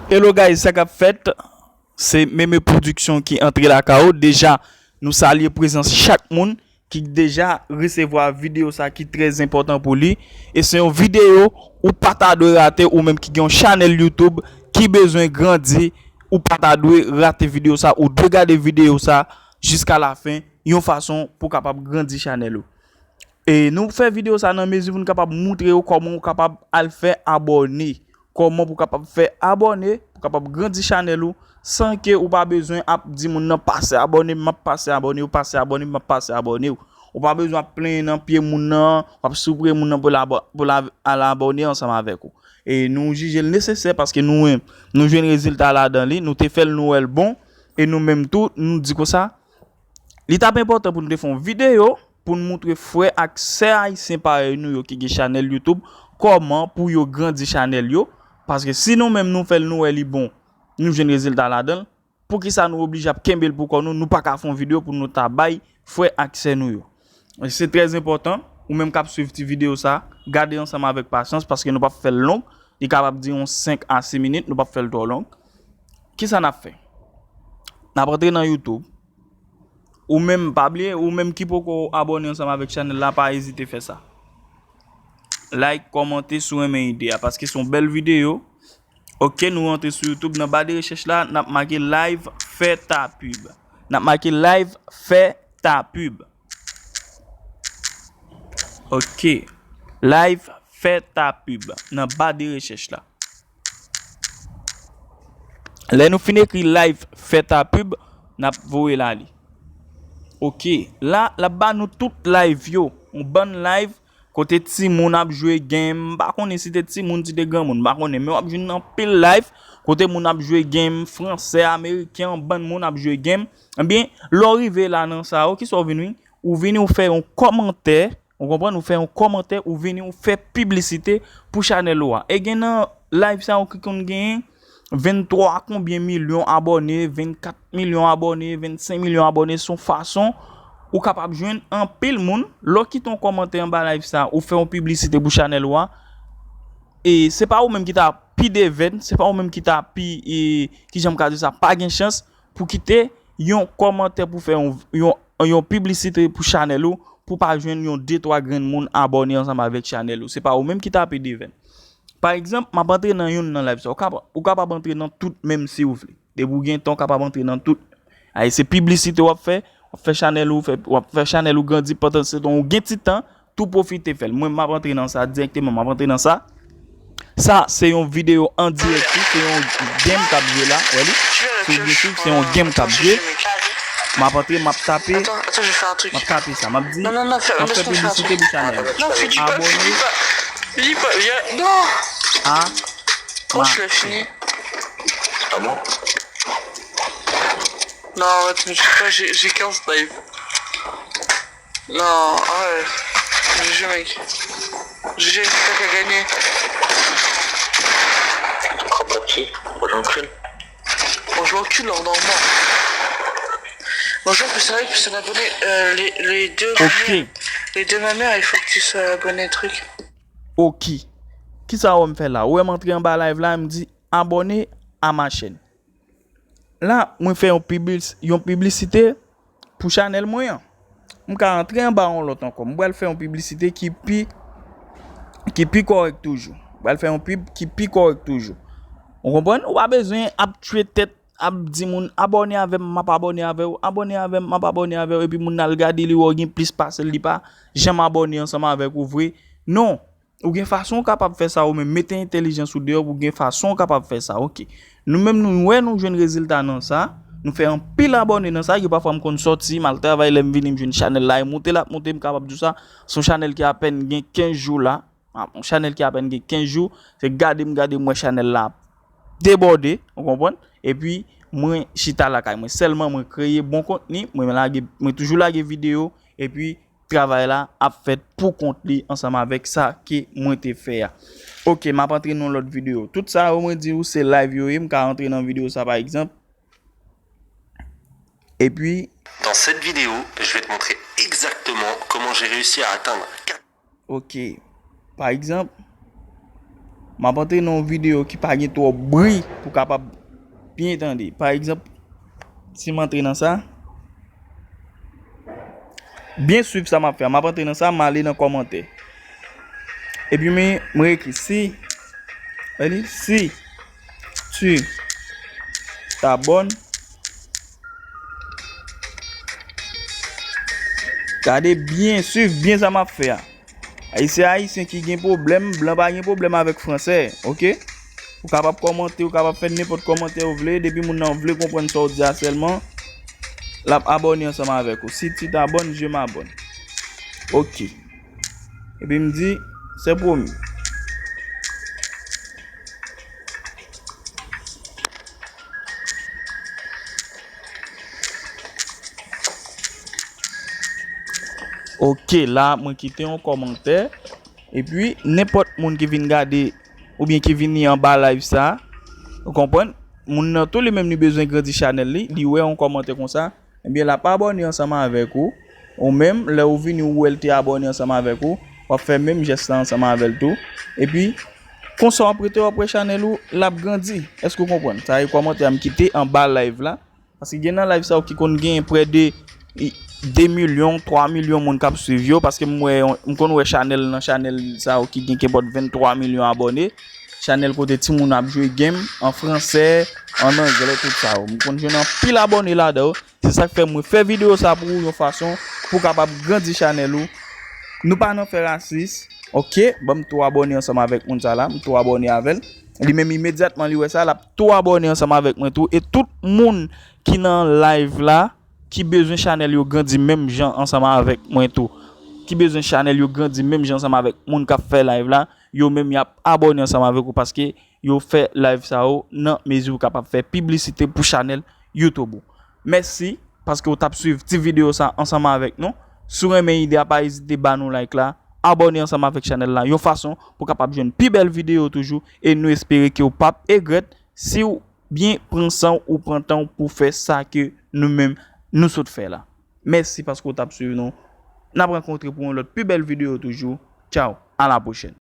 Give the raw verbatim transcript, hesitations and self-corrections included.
Hello guys, sa k ap fèt? Se Meme Production ki antre lakay ou. Deja, nou salye prezans chak moun ki deja resevwa videyo sa ki trè enpòtan pou li. E se yon videyo ou pa ta dwe rate, ou menm ki gen yon chanèl YouTube ki bezwen grandi, ou pa ta dwe rate videyo sa, ou dwe gade videyo sa jiska lafen, yon fason pou kapab grandi chanèl ou. E nou fè videyo sa nan mezi pou nou kapab moutre yo kòman ou kapab al fè abòne. Kòman pou kapab fè abòne, pou kapab grandi chanèl ou, san ke ou pa bezwen ap di moun nan pase abòne m, m ap pase abòne w, pase abòne m, m ap pase abòne w. Ou pa bezwen ap plenyen nan pye moun nan, w ap soupre moun nan pou l abò-, pou l al abòne ansanm avèk ou. E nou jije l nesesè paske nou, nou jwenn rezilta ladan li, nou te fè l, nou wè l bon, e nou menm tou, nou di konsa, li t ap enpòtan pou nou te fè yon videyo pou n moutre frè ak sè ayisyen parèy nou yo ki gen chanèl YouTube kòman pou yo grandi chanèl yo. Paske si nou menm nou fè l, nou wè li bon, nou jwenn rezilta ladan l, poukisa nou oblije ap kenbe l pou kò nou, nou pa ka fè yon videyo pou nou ta bay frè ak sè nou yo? Se trè enpòtan, ou menm k ap swiv ti videyo sa, gade ansanm avèk pasyans paske nou p ap fè l long, li kapab dire yon senk a sis minit, nou p ap fè l twò long. Kisa n ap fè? N ap antre nan YouTube. Ou menm, pa bliye, ou menm ki poko abòne ansanm avèk chanèl la, pa ezite fè sa. Like, kòmante si w renmen ide a, paske se yon bèl videyo. Ok, nou rantre sou YouTube, nan ba de rechèch la, n ap make live fè ta pub. N ap make live fè ta pub. Ok, live fè ta pub nan ba de rechèch la. Lè nou fin ekri live fè ta pub, n ap voye l ale. Ok, la, l ap ba nou tout live yo. Yon bann live kote timoun ap jwe game. M pa konnen si te timoun, si te granmoun, m pa konnen. Men w ap jwenn anpil live kote moun ap jwe game, fransè, ameriken, yon bann moun ap jwe game. Ebyen, lè w rive la nan sa yo, kisa w vin wi? Ou vini, ou fè yon kòmantè, ou konprann, ou fè yon kòmantè, ou vini, ou fè piblisite pou chanèl ou a. E gen nan live sa yo ki konn genyen venntwa konbyen milyon abòne, vennkat milyon abòne, vennsenk milyon abòne, se yon fason ou kapab jwenn anpil moun. Lè w kite yon kòmantè anba live sa, ou fè yon piblisite pou chanèl ou a, e se pa ou menm ki ta pi devèn, se pa ou menm ki ta pi, e, kijan m ka di sa, pa gen chans pou kite yon kòmantè pou fè yon, yon, yon piblisite pou chanèl ou, pou pa jwenn yon de twa grenn moun abòne ansanm avèk chanèl ou. Se pa ou menm ki ta pi devèn. Pa egzanp, m ap antre nan youn nan live sa. Ou kapab, ou kapab antre nan tout menm si w vle. Depi w gen tan, w kapab antre nan tout. Ay, se piblisite w ap fè, w ap fè chanèl ou, fè, w ap fè chanèl ou grandi pandan se tan ou gen ti tan, tou pwofite fè l. Mwen, m ap antre nan sa dirèkteman, m ap antre nan sa. Sa, se yon videyo an dirèk tou, se yon game k ap jwe la, wè li? Si w byen swiv, se yon game k ap jwe. M ap antre, m ap tape, m ap tape sa, m ap di, m ap fè piblisite pou chanèl. Abòne. Li pa, li pa, li pa, non. Ah, oh, je l'ai fini. Ah bon? Non, arrête, mais je sais pas, j'ai j'ai quinze lives. Non, arrête. G G, mec. G G, c'est toi qui as gagné. Rapatrié, moi j'encule. Moi je l'encule en dormant. Bonjour, vous savez que c'est un abonné. Euh, les, les deux. Ok. Les deux ma mère, il faut que tu sois abonné, truc. Ok. Kisa w wè m fè la? Ou wè m antre anba live la, m di abonné à ma chaîne. La, mwen fè yon piblis, yon piblisite pou chanèl mwen an. M ka antre anba yon lòt ankò. M pral fè yon piblisite ki pi, ki pi kòrèk toujou. M pral fè yon pib ki pi kòrèk toujou. Ou konprann? Ou pa bezwen ap tchwe tèt, ap di moun abòne avè m, m ap abòne avè w, abòne avè m, m ap abòne avè w, epi moun nan al gade li wè w gen plis pase l, li pa janm abòne ansanm avèk ou vre. Non. Ou gen fason w kapab fè sa ou menm. Mete entèlijans ou deyò pou w gen fason w kapab fè sa, ok. Nou menm nou wè nou jwenn rezilta nan sa. Nou fè anpil abòne nan sa, gen pafwa m konn sòti, m al travay, lè m vini m jwenn chanèl la, e moute l ap moute, m kapab di w sa. Se yon chanèl ki apèn gen kenz jou la. Ah, yon chanèl ki apèn gen kenz jou, se gade m gade m wè chanèl la ap debòde, ou konprann? Epi mwen chita lakay mwen sèlman, mwen kreye bon kontni, mwen lage, mwen toujou lage videyo, epi travay la ap fèt pou kont li ansanm avèk sa ke mwen te fè a. Ok, m ap antre nan lòt videyo. Tout sa yo mwen di ou se live yo ye, m ka antre nan videyo sa pa egzanp. Epi Dans cette vidéo, je vais te montrer exactement comment j'ai réussi à atteindre quatre Ok. Pa egzanp, M ap antre nan yon videyo ki pa gen twòp bri pou kapab byen tande. Pa egzanp, si m antre nan sa, byen swiv sa m ap fè a. M ap antre nan sa, m ale nan kòmantè. Epi m, m ekri, si, li, si tu t'abonnes, gade byen, swiv byen sa m ap fè a. Se Ayisyen ki gen pwoblèm, blan pa gen pwoblèm avèk fransè, oke? Ou kapab kòmante, ou kapab fè nenpòt kòmantè ou vle, depi moun nan vle konprann sa w di a sèlman, l ap abòne ansanm avèk ou. Si tu t'abonnes, je m'abonne. Oke. Epi m di, c'est promis. Oke, la, mwen kite yon kòmantè. Epi, nenpòt moun ki vin gade oubyen ki vini anba live sa, ou konprann? Moun nan tou li menm li bezwen grandi chanèl li, li wè yon kòmantè konsa, ebyen l ap abòne ansanm avèk ou. Ou menm, lè ou vini ou wè l te abòne ansanm avèk ou, w ap fè menm jès la ansanm avè l tou. Epi, konsa w ap rete w ap wè chanèl ou, l ap grandi. Èske w konprann? Sa e kòmantè a m kite anba live la. Paske gen nan live sa yo ki konn gen prè de de milyon, twa milyon moun k ap swiv yo, paske m wè, m konn wè chanèl nan chanèl sa yo ki gen kenpòt venntwa milyon abòne. Chanèl kote timoun ap jwe game an fransè, an anglè, tout sa yo. M konn jwenn anpil abòne ladan yo. Se sa k fè mwen fè videyo sa pou ou yon fason pou w kapab grandi chanèl ou. Nou pa nan fè rasis, oke? Ban m tou abòne ansanm avèk moun sa la, m tou abòne avè l. Li menm imedyatman li wè sa, l ap tou abòne ansanm avèk mwen tou. E tout moun ki nan live la, ki bezwen chanèl yo grandi menm jan ansanm avèk mwen tou, ki bezwen chanèl yo grandi menm jan ansanm avèk moun k ap fè live la, yo menm y ap abòne ansanm avèk ou paske yo fè live sa yo nan mezi ou kapab fè piblisite pou chanèl YouTube ou. Mèsi paske w t ap swiv ti videyo sa ansanm avèk nou. Si w renmen ide a, pa ezite ba nou like la, abòne ansanm avèk chanèl la, yon fason pou w kapab jwenn pi bèl videyo toujou, e nou espere ke w p ap egrèt si w byen pran san w, ou pran tan w pou fè sa ke nou menm nou sot fè la. Mèsi paske w t ap swiv nou. N ap rankontre pou yon lòt pi bèl videyo toujou. Tchaw, a la pwochèn.